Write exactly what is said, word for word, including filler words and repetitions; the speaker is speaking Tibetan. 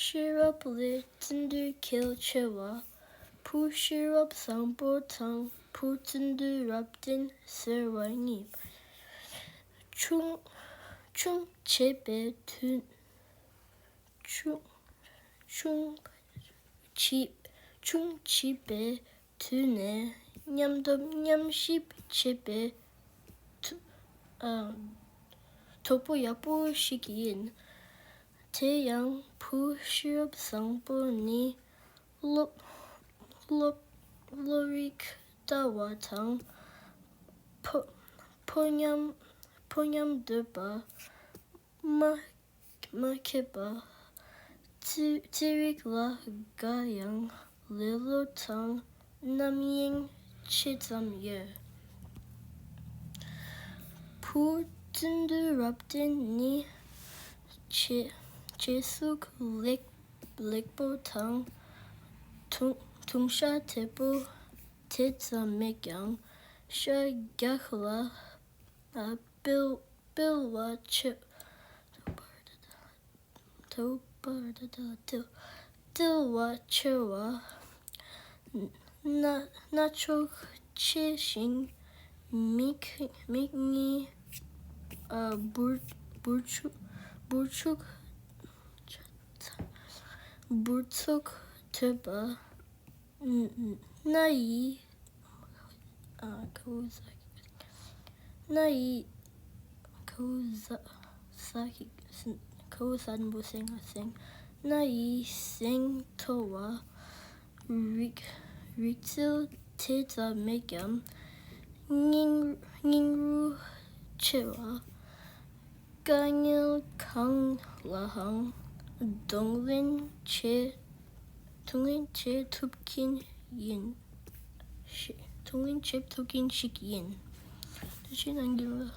ཤེས་རབ་ལས་བརྩོན་འགྲུས་གལ་ཆེ་བ། བུ་ཤེས་རབ་བཟང་པོ་དང་བུ་བརྩོན་འགྲུས་རབ་བརྟན་ཟེར་བ་གཉིས། ཆུང་ཆུང་བྱེད་པའི་དུས། ཆུང་ཆུང་བྱིས་ཆུང་བྱིས་པའི་དུས་ནས་མཉམ་སྡོམ་མཉམ་གཤིབ་བྱེད་པའི་དུ་ཨ་གྲོགས་པོ་ཡག་པོ་ཞིག་ཡིན། དེ་ཡང་བུ་ཤེས་རབ་བཟང་པོ་ནི་སློབ་སློབ་སློབ་རིག་ལྟ་བ་དང་ཕོ་ཕོ་ཉམས་ཕོ་ཉམས་དོད་པ། མ་མ་མཁས་པ། རྩིས་རྩིས་རིག་ལ་དགའ་ཡང་ལེ་ལོ་དང་རྣམ་གཡེང་ཆེ་ཙམ་ཡོད། བུ་བརྩོན་འགྲུས་རབ་བརྟན་ནི་བྱེད་བྱེད་ཟུག་ལེགས་ལེགས་པོ་དང་དུང་དུང་ཤ་དལ་པོ་དེ་ཙམ་མེད་ཀྱང་ཤ་རྒྱགས་ལ་ཨ་སྤེལ་སྤེལ་བ་ཆེ། དལ་བ་ཆེ་བ། སྣ་སྣ་ཚོགས་ཆེ་ཞིང་མིག་མིག་གཉིས་ཨ་འབུར་འབུར་ཆུ་འབུར་ཆུ་འབུར་ཚོགས་དོད་པ། སྣ་ཡི་ཨ་ཁའུ་ས་སྣ་ཡི་ཁའུ་ས་ས་ཁའུ་ས་འབུ་སེང་ང་སེང་སྣ་ཡི་སེང་མཐོ་བ། རིག་རིག་རྩལ་དེ་ཙམ་མེད་ཀྱང་སྙིང་སྙིང་རུས་ཆེ་བ། དཀའ་ངལ་གང་ལའང་གདོང་ལེན་བྱེད་གདོང་ལེན་བྱེད་ཐུབ་མཁན་ཡིན། ཤེས་གདོང་ལེན་བྱེད་ཐུབ་མཁན་ཞིག་ཡིན། དེ་བཞིན་ནང་གི་